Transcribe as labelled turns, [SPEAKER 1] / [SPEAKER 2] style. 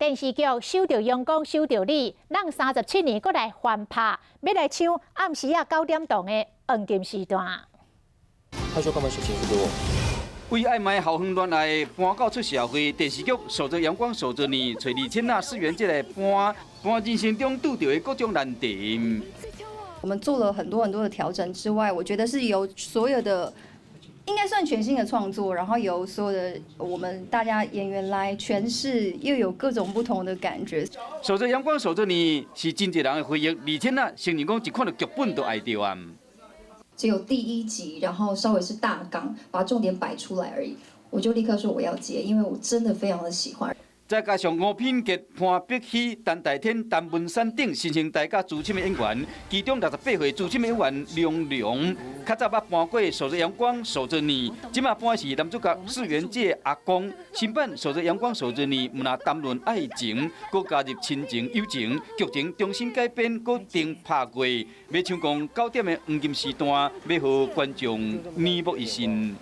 [SPEAKER 1] 電視劇《守著陽光守著你》，咱37年閣來翻拍，欲來搶暗時仔9點檔的黃金時段。
[SPEAKER 2] 他說幹嘛寫情書給我？
[SPEAKER 3] 為愛麥校園戀愛搬到出社會，電視劇《守著陽光守著你》，揣李千娜飾演這個搬搬人生中拄著的各種難題。
[SPEAKER 4] 我們做了很多很多的調整之外，我覺得是由所有的應該算全新的創作，然後由所有的我們大家演員來詮釋，又有各種不同的感覺。
[SPEAKER 3] 守著陽光守著你是真濟人的回憶，李千娜承認講一看著劇本就愛著啊。
[SPEAKER 4] 只有第一集，然後稍微是大綱，把重點擺出來而已，我就立刻說我要接，因為我真的非常的喜歡。
[SPEAKER 3] 再加上吳品傑、潘碧熙、陳大天、陳文山等新生代佮資深的演員，其中68歲資深的演員梁龍，較早捌扮過《守著陽光守著你》，這馬扮的是男主角世元界阿公。新版《守著陽光守著你》毋但談論愛情，閣加入親情、友情，劇情重新改編，閣重拍過，欲搶攻9點的黃金時段，欲予觀眾耳目一新。